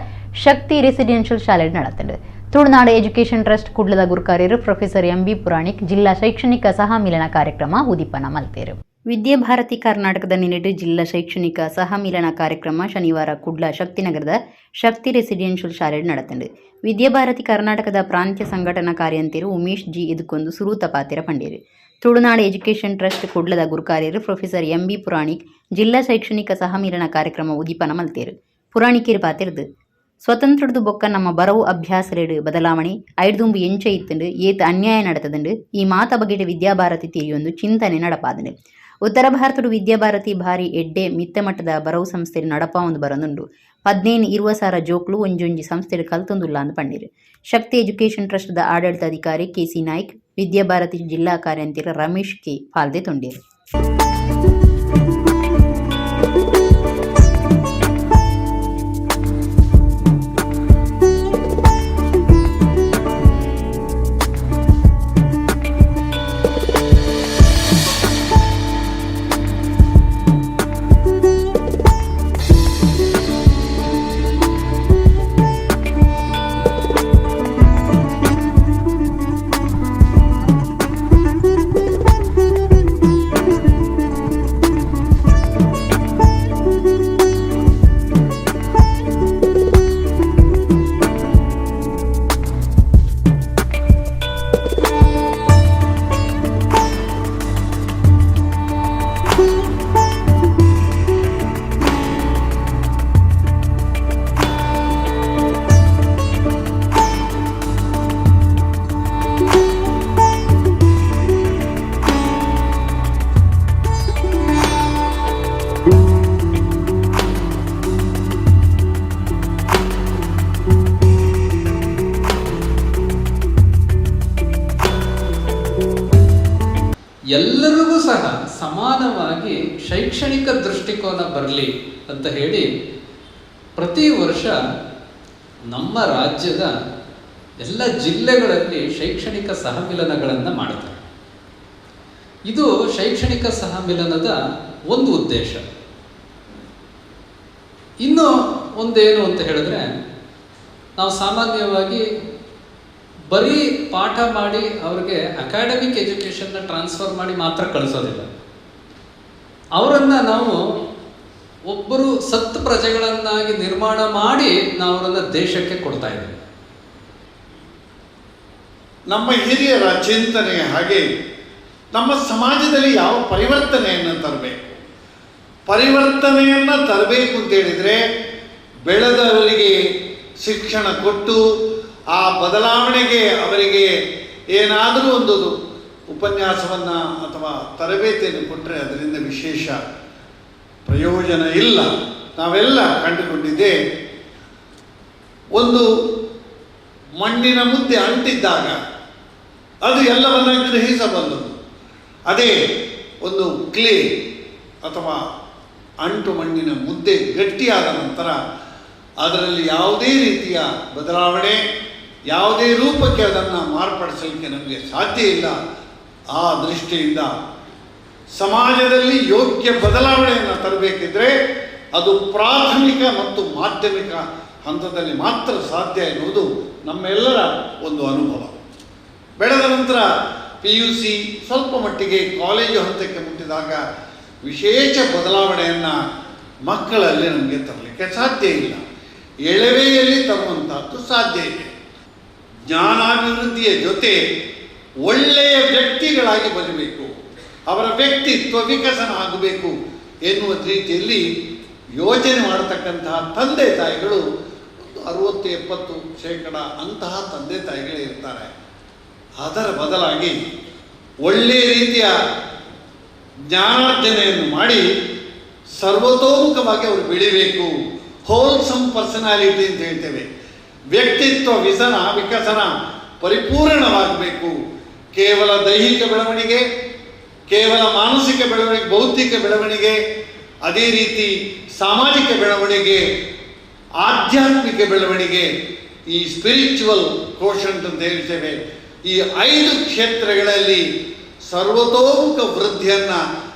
ಶಕ್ತಿ ರೆಸಿಡೆನ್ಷಿಯಲ್ ಶಾಲೆ ನಡೆತಂಡು. ತುಳುನಾಡು ಎಜುಕೇಷನ್ ಟ್ರಸ್ಟ್ ಕುಡ್ಲದ ಗುರುಕಾರ್ಯರು ಪ್ರೊಫೆಸರ್ ಎಂಬಿ ಪುರಾಣಿಕ್ ಜಿಲ್ಲಾ ಶೈಕ್ಷಣಿಕ ಸಹಮಿಲನ ಕಾರ್ಯಕ್ರಮ ಉದಿಪನ ಮಲ್ತೇರು. ವಿದ್ಯಾಭಾರತಿ ಕರ್ನಾಟಕದ ನಿಲೆಟ್ ಜಿಲ್ಲಾ ಶೈಕ್ಷಣಿಕ ಸಹಮಿಲನ ಕಾರ್ಯಕ್ರಮ ಶನಿವಾರ ಕುಡ್ಲ ಶಕ್ತಿನಗರದ ಶಕ್ತಿ ರೆಸಿಡೆನ್ಷಿಯಲ್ ಶಾಲೆ ನಡೆತಂಡು. ವಿದ್ಯಾಭಾರತಿ ಕರ್ನಾಟಕದ ಪ್ರಾಂತ್ಯ ಸಂಘಟನಾ ಕಾರ್ಯಂತೆರು ಉಮೇಶ್ ಜಿ ಇದಕ್ಕೊಂದು ಸುರೂತ ಪಾತಿರ ಪಂಡೇರು. ತುಳುನಾಡು ಎಜುಕೇಷನ್ ಟ್ರಸ್ಟ್ ಕುಡ್ಲದ ಗುರುಕಾರ್ಯರು ಪ್ರೊಫೆಸರ್ ಎಂಬಿ ಪುರಾಣಿಕ್ ಜಿಲ್ಲಾ ಶೈಕ್ಷಣಿಕ ಸಹಮಿಲನ ಕಾರ್ಯಕ್ರಮ ಉದಿಪನ ಮಲ್ತೇರು. ಪುರಾಣಿಕೇರು ಪಾತಿರ್ದು, ಸ್ವತಂತ್ರದ ಬೊಕ್ಕ ನಮ್ಮ ಬರವು ಅಭ್ಯಾಸಲೇಡು ಬದಲಾವಣೆ, ಐಡ್ದುಂಬು ಎಂಚ ಇತ್ತುಂಡು, ಏತ್ ಅನ್ಯಾಯ ನಡೆತದಂಡು, ಈ ಮಾತ ಬಗೆಟ್ ವಿದ್ಯಾಭಾರತಿ ತೆರಿಯೊಂದು ಚಿಂತನೆ ನಡಪಾದನೆ. ಉತ್ತರ ಭಾರತಡು ವಿದ್ಯಾಭಾರತಿ ಭಾರಿ ಎಡ್ಡೆ ಮಿತ್ತ ಮಟ್ಟದ ಬರವು ಸಂಸ್ಥೆ ನಡಪಾವೊಂದು ಬರೊಂದುಂಡು. 15-20 ಸಾವಿರ ಜೋಕ್ಲು ಒಂಜೊಂಜಿ ಸಂಸ್ಥೆ ಕಲ್ತೊಂದುಲ್ಲ ಅಂದ್ ಪಂಡಿರು. ಶಕ್ತಿ ಎಜುಕೇಷನ್ ಟ್ರಸ್ಟ್ದ ಆಡಳಿತಾಧಿಕಾರಿ ಕೆಸಿ ನಾಯ್ಕ್, ವಿದ್ಯಾಭಾರತಿ ಜಿಲ್ಲಾ ಕಾರ್ಯಂತಿರ ರಮೇಶ್ ಕೆ ಪಾಲ್ದೆ ತೊಂಡೇರು. ಎಲ್ಲರಿಗೂ ಸಹ ಸಮಾನವಾಗಿ ಶೈಕ್ಷಣಿಕ ದೃಷ್ಟಿಕೋನ ಬರಲಿ ಅಂತ ಹೇಳಿ ಪ್ರತಿ ವರ್ಷ ನಮ್ಮ ರಾಜ್ಯದ ಎಲ್ಲ ಜಿಲ್ಲೆಗಳಲ್ಲಿ ಶೈಕ್ಷಣಿಕ ಸಹಮಿಲನಗಳನ್ನು ಮಾಡ್ತಾರೆ. ಇದು ಶೈಕ್ಷಣಿಕ ಸಹಮಿಲನದ ಒಂದು ಉದ್ದೇಶ. ಇನ್ನು ಒಂದೇನು ಅಂತ ಹೇಳಿದ್ರೆ, ನಾವು ಸಾಮಾನ್ಯವಾಗಿ ಬರೀ ಪಾಠ ಮಾಡಿ ಅವ್ರಿಗೆ ಅಕಾಡೆಮಿಕ್ ಎಜುಕೇಷನ್ನ ಟ್ರಾನ್ಸ್ಫರ್ ಮಾಡಿ ಮಾತ್ರ ಕಳಿಸೋದಿಲ್ಲ. ಅವರನ್ನು ನಾವು ಒಬ್ಬರು ಸತ್ ಪ್ರಜೆಗಳನ್ನಾಗಿ ನಿರ್ಮಾಣ ಮಾಡಿ ನಾವು ಅವರನ್ನು ದೇಶಕ್ಕೆ ಕೊಡ್ತಾ ಇದ್ದೀವಿ. ನಮ್ಮ ಹಿರಿಯರ ಚಿಂತನೆ ಹಾಗೆ ನಮ್ಮ ಸಮಾಜದಲ್ಲಿ ಯಾವ ಪರಿವರ್ತನೆಯನ್ನು ತರಬೇಕು? ಪರಿವರ್ತನೆಯನ್ನು ತರಬೇಕು ಅಂತೇಳಿದರೆ ಬೆಳೆದವರಿಗೆ ಶಿಕ್ಷಣ ಕೊಟ್ಟು ಆ ಬದಲಾವಣೆಗೆ ಅವರಿಗೆ ಏನಾದರೂ ಒಂದು ಉಪನ್ಯಾಸವನ್ನು ಅಥವಾ ತರಬೇತಿಯನ್ನು ಕೊಟ್ಟರೆ ಅದರಿಂದ ವಿಶೇಷ ಪ್ರಯೋಜನ ಇಲ್ಲ. ನಾವೆಲ್ಲ ಕಂಡುಕೊಂಡಿದ್ದೆ, ಒಂದು ಮಣ್ಣಿನ ಮುದ್ದೆ ಅಂಟಿದ್ದಾಗ ಅದು ಎಲ್ಲವನ್ನ ಗ್ರಹಿಸಬಲ್ಲದು. ಅದೇ ಒಂದು ಕ್ಲೇ ಅಥವಾ ಅಂಟು ಮಣ್ಣಿನ ಮುದ್ದೆ ಗಟ್ಟಿಯಾದ ನಂತರ ಅದರಲ್ಲಿ ಯಾವುದೇ ರೀತಿಯ ಬದಲಾವಣೆ, ಯಾವುದೇ ರೂಪಕ್ಕೆ ಅದನ್ನು ಮಾರ್ಪಡಿಸಲಿಕ್ಕೆ ನಮಗೆ ಸಾಧ್ಯ ಇಲ್ಲ. ಆ ದೃಷ್ಟಿಯಿಂದ ಸಮಾಜದಲ್ಲಿ ಯೋಗ್ಯ ಬದಲಾವಣೆಯನ್ನು ತರಬೇಕಿದ್ರೆ ಅದು ಪ್ರಾಥಮಿಕ ಮತ್ತು ಮಾಧ್ಯಮಿಕ ಹಂತದಲ್ಲಿ ಮಾತ್ರ ಸಾಧ್ಯ ಎನ್ನುವುದು ನಮ್ಮೆಲ್ಲರ ಒಂದು ಅನುಭವ. ಬೆಳೆದ ನಂತರ PUC ಸ್ವಲ್ಪ ಮಟ್ಟಿಗೆ ಕಾಲೇಜು ಹಂತಕ್ಕೆ ಮುಟ್ಟಿದಾಗ ವಿಶೇಷ ಬದಲಾವಣೆಯನ್ನು ಮಕ್ಕಳಲ್ಲಿ ನಮಗೆ ತರಲಿಕ್ಕೆ ಸಾಧ್ಯ ಇಲ್ಲ. ಎಳವೆಯಲ್ಲಿ ತರುವಂತಹದ್ದು ಸಾಧ್ಯ ಇದೆ. ಜ್ಞಾನಾಭಿವೃದ್ಧಿಯ ಜೊತೆ ಒಳ್ಳೆಯ ವ್ಯಕ್ತಿಗಳಾಗಿ ಬರಬೇಕು, ಅವರ ವ್ಯಕ್ತಿತ್ವ ವಿಕಸನ ಆಗಬೇಕು ಎನ್ನುವ ರೀತಿಯಲ್ಲಿ ಯೋಜನೆ ಮಾಡತಕ್ಕಂತಹ ತಂದೆ ತಾಯಿಗಳು ಒಂದು 60-70% ಅಂತಹ ತಂದೆ ತಾಯಿಗಳೇ ಇರ್ತಾರೆ. ಅದರ ಬದಲಾಗಿ ಒಳ್ಳೆಯ ರೀತಿಯ ಜ್ಞಾನಾರ್ಜನೆಯನ್ನು ಮಾಡಿ ಸರ್ವತೋಮುಖವಾಗಿ ಅವರು ಬೆಳಿಬೇಕು. ಹೋಲ್ಸಮ್ ಪರ್ಸನಾಲಿಟಿ ಅಂತ ಹೇಳ್ತೇವೆ. ವ್ಯಕ್ತಿತ್ವ ವಿಕಸನ ಪರಿಪೂರ್ಣವಾಗಬೇಕು. ಕೇವಲ ದೈಹಿಕ ಬೆಳವಣಿಗೆ, ಕೇವಲ ಮಾನಸಿಕ ಬೆಳವಣಿಗೆ, ಬೌದ್ಧಿಕ ಬೆಳವಣಿಗೆ, ಅದೇ ರೀತಿ ಸಾಮಾಜಿಕ ಬೆಳವಣಿಗೆ, ಆಧ್ಯಾತ್ಮಿಕ ಬೆಳವಣಿಗೆ, ಈ ಸ್ಪಿರಿಚುವಲ್ ಕೋಷಂಟ್ ಅಂತ ಹೇಳ್ತೇವೆ. ಈ 5 ಕ್ಷೇತ್ರಗಳಲ್ಲಿ ಸರ್ವತೋಮುಖ ವೃದ್ಧಿಯನ್ನು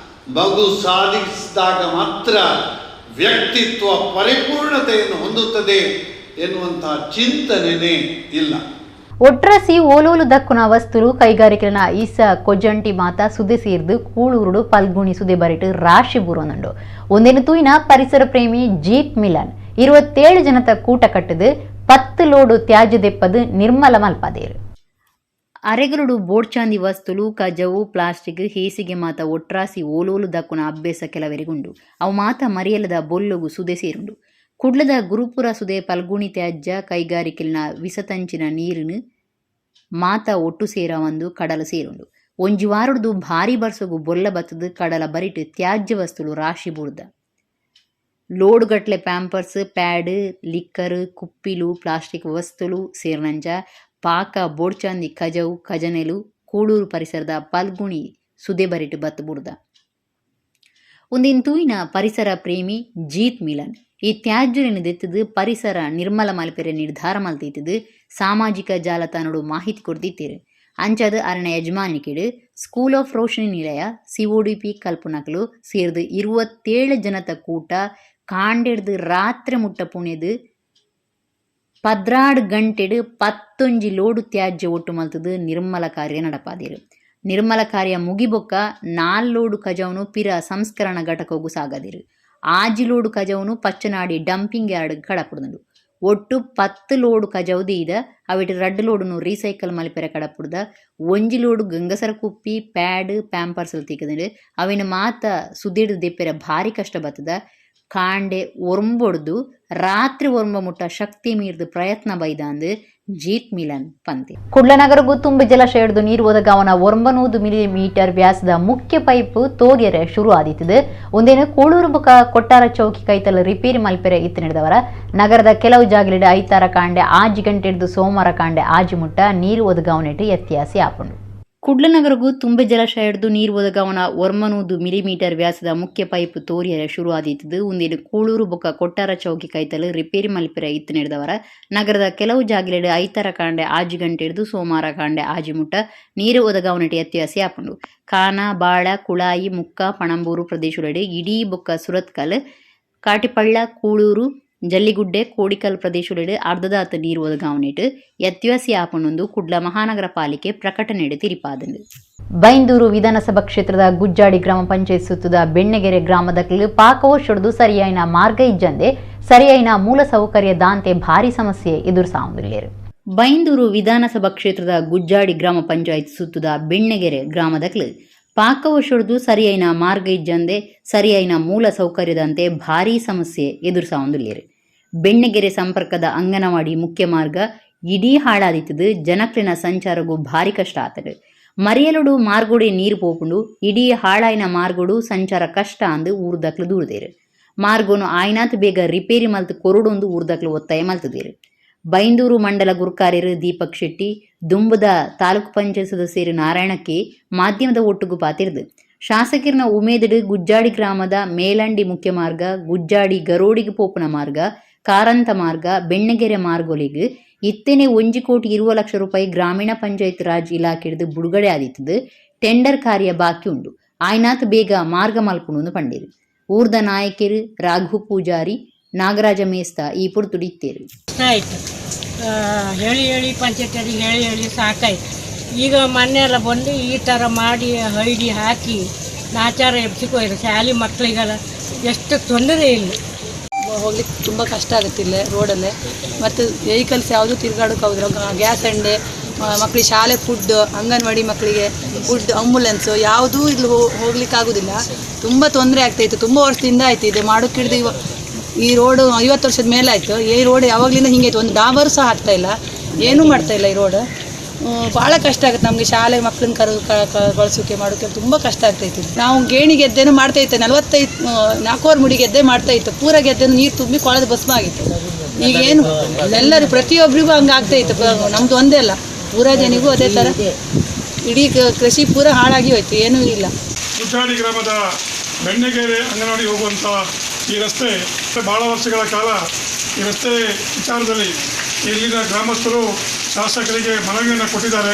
ಮಗು ಸಾಧಿಸಿದಾಗ ಮಾತ್ರ ವ್ಯಕ್ತಿತ್ವ ಪರಿಪೂರ್ಣತೆಯನ್ನು ಹೊಂದುತ್ತದೆ ಎನ್ನುವಂಥ ಚಿಂತನೆಯೇ ಇಲ್ಲ. ಒಟ್ರಸಿ ಓಲೋಲು ದಕ್ಕುನ ವಸ್ತುಲು ಕೈಗಾರಿಕೆನ ಈಸ ಕೊಜ್ಜಂಟಿ ಮಾತ ಸುದೆ ಸೇರ್ದು ಕೂಳೂರುಡು ಪಲ್ಗುಣಿ ಸುದೆ ಬರಿಟು ರಾಶಿ ಬೂರೊಂದುಂಡು. ಒಂದೇನು ತೂಯಿನ ಪರಿಸರ ಪ್ರೇಮಿ ಜೀಪ್ ಮಿಲನ್ 27 ಜನತ ಕೂಟ ಕಟ್ಟದು 10 ಲೋಡು ತ್ಯಾಜ್ಯ ದೆಪ್ಪದು ನಿರ್ಮಲ ಮಲ್ಪದೇರು. ಅರೆಗಲುಡು ಬೋಡ್ಚಾಂದಿ ವಸ್ತುಲು ಕಜವು ಪ್ಲಾಸ್ಟಿಕ್ ಹೇಸಿಗೆ ಮಾತ ಒಟ್ರಾಸಿ ಓಲೋಲು ದಕ್ಕುನ ಅಭ್ಯಾಸ ಕೆಲವರಿಗುಂಡು. ಅವು ಮಾತ ಮರಿಯಲದ ಬೊಲ್ಲುಗು ಸುದೆ ಸೇರುಂಡು. ಕುಡ್ಲದ ಗುರುಪುರ ಸುದೆ ಪಲ್ಗುಣಿ ತ್ಯಾಜ್ಯ ಕೈಗಾರಿಕೆಲಿನ ವಿಸತಂಚಿನ ನೀರಿನ ಮಾತ ಒಟ್ಟು ಸೇರ ಒಂದು ಕಡಲ ಸೇರುಂಡು. ಒಂಜಿ ವಾರಡ್ದು ಭಾರಿ ಬರ್ಸಗು ಬೊಲ್ಲ ಬತ್ತದು ಕಡಲ ಬರಿಟು ತ್ಯಾಜ್ಯ ವಸ್ತುಲು ರಾಶಿ ಬೂರ್ದ. ಲೋಡುಗಟ್ಲೆ Pampers, pad, liquor, ಕುಪ್ಪಿಲು, plastic ವಸ್ತುಲು ಸೇರ್ನಂಚ ಪಾಕ ಬೋಡ್ಚಾಂದಿ ಕಜವು ಕಜನೆಲು ಕೂಳೂರು ಪರಿಸರದ ಪಲ್ಗುಣಿ ಸುದೆ ಬರಿಟು ಬತ್ತು ಬುಡ್ದ. ಒಂದಿನ್ ತೂಯಿನ ಪರಿಸರ ಪ್ರೇಮಿ ಜೀತ್ ಮಿಲನ್ ಈ ತ್ಯಾಜ್ಯವನ್ನು ದೆತ್ತದು ಪರಿಸರ ನಿರ್ಮಲ ಮಲ್ಪೆರೆ ನಿರ್ಧಾರ ಮಲ್ತಿತ್ತದು ಸಾಮಾಜಿಕ ಜಾಲತಾಣಡು ಮಾಹಿತಿ ಕೊಡ್ದಿತ್ತೀರು. ಅಂಚದು ಅರಣ ಯಜಮಾನಿಕೆಡು ಸ್ಕೂಲ್ ಆಫ್ ರೋಶನಿ ನಿಲಯ CODP ಕಲ್ಪನಕಲು ಸೇರ್ದು 27 ಜನತ ಕೂಟ ಕಾಂಡೆಡ್ದು ರಾತ್ರಿ ಮುಟ್ಟ ಪುಣೆದು 14 ಗಂಟೆಡು 11 ಲೋಡು ತ್ಯಾಜ್ಯ ಒಟ್ಟು ಮಲ್ತದು ನಿರ್ಮಲ ಕಾರ್ಯ ನಡಪಾದಿರು. ನಿರ್ಮಲ ಕಾರ್ಯ ಮುಗಿಬೊಕ್ಕ 4 ಲೋಡು ಕಜವನು ಪಿರ ಸಂಸ್ಕರಣ ಘಟಕಗೂ ಸಾಗದಿರು. 6 ಲೋಡು ಕಜವನು ಪಚ್ಚನಾಡಿ ಡಂಪಿಂಗ್ ಯಾರ್ಡ್ ಕಡಪುಡ್ದುಂಡು. ಒಟ್ಟು 10 ಲೋಡು ಕಜವು ದೀದ ಅವಿಟ್ 2 ಲೋಡುನು ರೀಸೈಕಲ್ ಮಲ್ಪೆರೆ ಕಡಪುಡ್ದ. 1 ಲೋಡು ಗಂಗಸರ ಕುಪ್ಪಿ ಪ್ಯಾಡ್ ಪ್ಯಾಂಪರ್ಸ್ ತಿಕ್ಕದಂಡು ಅವಿನ ಮಾತ ಸುದಿಡ್ದು ದೆಪ್ಪೆರೆ ಭಾರಿ ಕಷ್ಟ ಬತ್ತದ. ಕಾಂಡೆ ಒರ್ಂಬೊಡ್ದು ರಾತ್ರಿ ಒರ್ಂಬ ಮುಟ್ಟ ಶಕ್ತಿ ಮೀರ್ದು ಪ್ರಯತ್ನ ಬೈದಾಂದು ಜೀತ್ ಮಿಲನ್ ಪಂತೆ. ಕುಡ್ಲನಗರಗೂ ತುಂಬಿ ಜಲಾಶಯಡ್ದು ನೀರು ಒದಗಾವನ 900 ಮಿಲಿಮೀಟರ್ ವ್ಯಾಸದ ಮುಖ್ಯ ಪೈಪ್ ತೋರಿಯರೆ ಶುರು ಆದಿತ್ತದು. ಒಂದೇನು ಕೂಳೂರು ಬುಕ ಕೊಟ್ಟಾರ ಚೌಕಿ ಕೈತಲ ರಿಪೇರಿ ಮಲ್ಪೆರೆ ಇತ್ತು ನಡೆದವರ ನಗರದ ಕೆಲವು ಜಾಗಲಿಡ ಐತಾರ ಕಾಂಡೆ 6 ಗಂಟೆ ಹಿಡಿದು ಸೋಮವಾರ ಕಾಂಡೆ 6 ಮುಟ್ಟ ನೀರು ಒದಗಾವನೆಟ್ಟು ವ್ಯತ್ಯಾಸ ಆಪುಂಡು. ಕುಡ್ಲನಗರಗೂ ತುಂಬೆ ಜಲಾಶಯಡ್ದು ನೀರು ಒದಗಾವನ 900 ಮಿಲಿಮೀಟರ್ ವ್ಯಾಸದ ಮುಖ್ಯ ಪೈಪ್ ತೋರಿಯರೆ ಶುರು ಆದಿತ್ತದು. ಒಂದೇನು ಕೂಳೂರು ಬೊಕ್ಕ ಕೊಟ್ಟಾರ ಚೌಕಿ ಕೈತಲು ರಿಪೇರಿ ಮಲ್ಪೆರೆ ಇತ್ತು ನಡೆದವರ ನಗರದ ಕೆಲವು ಜಾಗಲಿಡ ಐತಾರ ಕಾಂಡೆ 6 ಗಂಟೆ ಹಿಡಿದು ಸೋಮವಾರ ಕಾಂಡೆ 6 ಮುಟ್ಟ ನೀರು ಒದಗಾವನೆಟ್ಟು ವ್ಯತ್ಯಾಸ ಆಪುಂಡು. ಕಾನ, ಬಾಳ, ಕುಳಾಯಿ, ಮುಕ್ಕ, ಪಣಂಬೂರು ಪ್ರದೇಶಗಳೆಡೆ ಇಡೀ ಬೊಕ್ಕ ಸುರತ್ಕಲ್, ಕಾಟಿಪಳ್ಳ, ಕೂಳೂರು, ಜಲ್ಲಿಗುಡ್ಡೆ, ಕೋಡಿಕಲ್ ಪ್ರದೇಶಗಳೆಡೆ ಅರ್ಧದಾತ ನೀರು ಒದಗಾವನೆಟ್ಟು ವ್ಯತ್ಯಾಸ ಆಪುಂಡು ಕುಡ್ಲ ಮಹಾನಗರ ಪಾಲಿಕೆ ಪ್ರಕಟಣೆಡೆ ತಿರಿಪಾದಂಡು. ಬೈಂದೂರು ವಿಧಾನಸಭಾ ಕ್ಷೇತ್ರದ ಗುಜ್ಜಾಡಿ ಗ್ರಾಮ ಪಂಚಾಯತ್ ಸುತ್ತದ ಬೆಣ್ಣೆಗೆರೆ ಗ್ರಾಮದ ಪಾಕವಶೊಡ್ದು ಸರಿಯಾಯಿನ ಮಾರ್ಗ ಇಜ್ಜಂದೆ ಸರಿಯಾಯಿನ ಮೂಲ ಸೌಕರ್ಯ ದಾಂತೆ ಭಾರಿ ಸಮಸ್ಯೆ ಎದುರಿಸಾವುದಿಲ್ಲೇರು. ಬೈಂದೂರು ವಿಧಾನಸಭಾ ಕ್ಷೇತ್ರದ ಗುಜ್ಜಾಡಿ ಗ್ರಾಮ ಪಂಚಾಯತ್ ಸುತ್ತದ ಬೆಣ್ಣೆಗೆರೆ ಗ್ರಾಮದಕ್ಲು ಪಾಕವಶೊಡ್ದು ಸರಿಯಾಯಿನ ಮಾರ್ಗ ಇಜ್ಜಂದೆ ಸರಿಯಾಯಿನ ಮೂಲ ಸೌಕರ್ಯದಂತೆ ಭಾರಿ ಸಮಸ್ಯೆ ಎದುರಿಸಾವುದಿಲ್ಲೇರು. ಬೆಣ್ಣೆಗೆರೆ ಸಂಪರ್ಕದ ಅಂಗನವಾಡಿ ಮುಖ್ಯ ಮಾರ್ಗ ಇಡೀ ಹಾಳಾದಿತ್ತದು ಜನಕ್ಲಿನ ಸಂಚಾರಗೂ ಭಾರಿ ಕಷ್ಟ ಆತಡು. ಮರಿಯಲುಡು ಮಾರ್ಗೋಡೆ ನೀರು ಪೋಪುಂಡು ಇಡೀ ಹಾಳಾಯಿನ ಮಾರ್ಗೋಡು ಸಂಚಾರ ಕಷ್ಟ ಅಂದು ಊರ್ದಕ್ಲು ದೂರದೇರು. ಮಾರ್ಗೋನು ಆಯ್ನಾತ್ ಬೇಗ ರಿಪೇರಿ ಮಲ್ತು ಕೊರಡೊಂದು ಊರ್ದಕ್ಲು ಒತ್ತಾಯ ಮಲ್ತದೇರು. ಬೈಂದೂರು ಮಂಡಲ ಗುರ್ಕಾರ್ಯರು ದೀಪಕ್ ಶೆಟ್ಟಿ, ದುಂಬದ ತಾಲೂಕು ಪಂಚಾಯತ್ ಸದಸ್ಯರು ನಾರಾಯಣಕ್ಕೆ ಮಾಧ್ಯಮದ ಒಟ್ಟುಗು ಪಾತಿರ್ದು ಶಾಸಕರನ ಉಮೇದಿಡು ಗುಜ್ಜಾಡಿ ಗ್ರಾಮದ ಮೇಲಂಡಿ ಮುಖ್ಯ ಮಾರ್ಗ, ಗುಜ್ಜಾಡಿ ಗರೋಡಿಗೆ ಪೋಪುನ ಮಾರ್ಗ, ಕಾರಂತ ಮಾರ್ಗ, ಬೆಣ್ಣೆಗೆರೆ ಮಾರ್ಗೊಲಿಗ್ ಇತ್ತನೆ 1 ಕೋಟಿ 20 ಲಕ್ಷ ರೂಪಾಯಿ ಗ್ರಾಮೀಣ ಪಂಚಾಯತ್ ರಾಜ್ ಇಲಾಖೆಡ್ದು ಬಿಡುಗಡೆ ಆದಿತ್ತದು. ಟೆಂಡರ್ ಕಾರ್ಯ ಬಾಕಿ ಉಂಡು. ಆಯ್ನಾತ್ ಬೇಗ ಮಾರ್ಗ ಮಲ್ಪುನು ಪಂಡೇರು. ಊರ್ದ ನಾಯಕೆರು ರಾಘು ಪೂಜಾರಿ, ನಾಗರಾಜ ಮೇಸ್ತ ಈ ಪೊರ್ತುಡು ಇತ್ತೇರು. ಆಯಿತು, ಹೇಳಿ ಹೇಳಿ ಪಂಚಾಯತಿಯರಿಗೆ ಹೇಳಿ ಹೇಳಿ ಸಾಕಾಯ್ತು. ಈಗ ಮೊನ್ನೆ ಎಲ್ಲ ಬಂದು ಈ ಥರ ಮಾಡಿ ಹೈಡಿ ಹಾಕಿ ನಾಚಾರ ಎಬ್ಸಿಕೋಯ್ರು. ಶಾಲೆ ಮಕ್ಕಳಿಗೆಲ್ಲ ಎಷ್ಟು ತೊಂದರೆ ಇಲ್ಲಿ. ಹೋಗ್ಲಿಕ್ಕೆ ತುಂಬ ಕಷ್ಟ ಆಗುತ್ತೆ ಇಲ್ಲೇ ರೋಡಲ್ಲೇ. ಮತ್ತು ವೆಹಿಕಲ್ಸ್ ಯಾವುದು ತಿರುಗಾಡೋಕೆ ಆಗೋದಿಲ್ಲ. ಗ್ಯಾಸ್ ಅಂಡೆ, ಮಕ್ಕಳಿಗೆ ಶಾಲೆ ಫುಡ್, ಅಂಗನವಾಡಿ ಮಕ್ಕಳಿಗೆ ಫುಡ್, ಆಂಬುಲೆನ್ಸು ಯಾವುದೂ ಇಲ್ಲಿ ಹೋಗ್ಲಿಕ್ಕೆ ಆಗೋದಿಲ್ಲ. ತುಂಬ ತೊಂದರೆ ಆಗ್ತಾಯಿತ್ತು. ತುಂಬ ವರ್ಷದಿಂದ ಆಯ್ತು ಇದು ಮಾಡೋಕೆ ಹಿಡಿದು. ಈ ರೋಡು 50 ವರ್ಷದ ಮೇಲೆ ಆಯಿತು. ಈ ರೋಡ್ ಯಾವಾಗಲಿಂದ ಹಿಂಗೆ ಆಯಿತು. ಒಂದು ಡಾಂಬರು ಸಹ ಹಾಕ್ತಾ ಇಲ್ಲ, ಏನೂ ಮಾಡ್ತಾ ಇಲ್ಲ ಈ ರೋಡ್. ಭಾಳ ಕಷ್ಟ ಆಗುತ್ತೆ ನಮಗೆ. ಶಾಲೆ ಮಕ್ಕಳನ್ನ ಕರು ಕಳ್ಸೋಕೆ ಮಾಡೋಕೆ ತುಂಬ ಕಷ್ಟ ಆಗ್ತೈತಿ. ನಾವು ಗೇಣಿ ಗೆದ್ದೆನೂ ಮಾಡ್ತಾಯಿತ್ತು. 45 4.5 ಮುಡಿ ಗೆದ್ದೆ ಮಾಡ್ತಾಯಿತ್ತು. ಪೂರ ಗೆದ್ದೆನೂ ನೀರು ತುಂಬಿ ಕೊಳದ ಭಸ್ಮ ಆಗಿತ್ತು. ಈಗ ಏನು ಎಲ್ಲರೂ ಪ್ರತಿಯೊಬ್ಬರಿಗೂ ಹಂಗೆ ಆಗ್ತಾಯಿತ್ತು. ನಮ್ಮದು ಒಂದೇ ಅಲ್ಲ, ಪೂರಾ ಜನಿಗೂ ಅದೇ ಥರ. ಇಡೀ ಕೃಷಿ ಪೂರ ಹಾಳಾಗಿ ಹೋಯ್ತು, ಏನೂ ಇಲ್ಲ. ಕುಟ್ಟಾಡಿ ಗ್ರಾಮದ ಬೆಣ್ಣೆಗೆರೆ ಅಂಗನವಾಡಿ ಹೋಗುವಂಥ ಈ ರಸ್ತೆ ಭಾಳ ವರ್ಷಗಳ ಕಾಲ ಈ ರಸ್ತೆ ವಿಚಾರದಲ್ಲಿ ಇಲ್ಲಿನ ಗ್ರಾಮಸ್ಥರು ಶಾಸಕರಿಗೆ ಮನವಿಯನ್ನು ಕೊಟ್ಟಿದ್ದಾರೆ.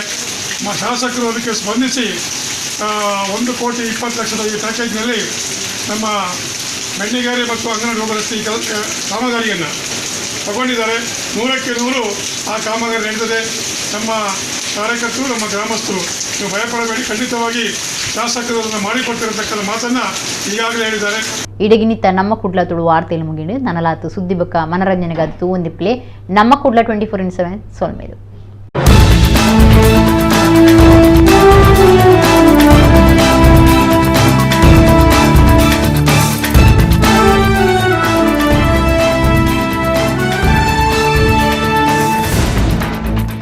ಶಾಸಕರು ಅದಕ್ಕೆ ಸ್ಪಂದಿಸಿ 1 ಕೋಟಿ 20 ಲಕ್ಷದ ಈ ಪ್ಯಾಕೇಜ್ನಲ್ಲಿ ನಮ್ಮ ಬೆಣ್ಣೆಗೆರೆ ಮತ್ತು ಅಂಗನವಾಡಿ ಹೋಗುವ ರಸ್ತೆ ಈ ಕಾಮಗಾರಿಯನ್ನು ತಗೊಂಡಿದ್ದಾರೆ. 100ಕ್ಕೆ 100 ಆ ಕಾಮಗಾರಿ ನಡೀತದೆ. ನಮ್ಮ ಕಾರ್ಯಕರ್ತರು, ನಮ್ಮ ಗ್ರಾಮಸ್ಥರು, ನೀವು ಭಯಪಡಬೇಡಿ. ಖಂಡಿತವಾಗಿ ಶಾಸಕರು ಅದನ್ನು ಮಾಡಿಕೊಟ್ಟಿರತಕ್ಕಂಥ ಮಾತನ್ನು ಈಗಾಗಲೇ ಹೇಳಿದ್ದಾರೆ. ಇಡಗಿನಿತ್ತ ನಮ್ಮ ಕುಡ್ಲ ತುಳು ವಾರ್ತೆಯಲ್ಲಿ ಮುಗಿಂಡು. ನನಲಾತು ಸುದ್ದಿ ಬಕ್ಕ ಮನರಂಜನೆಗಾದ ತೂವೊಂದಿಪ್ಲೆ ನಮ್ಮ ಕುಡ್ಲ 24x7. ಸೊಲ್ಮೇಲು.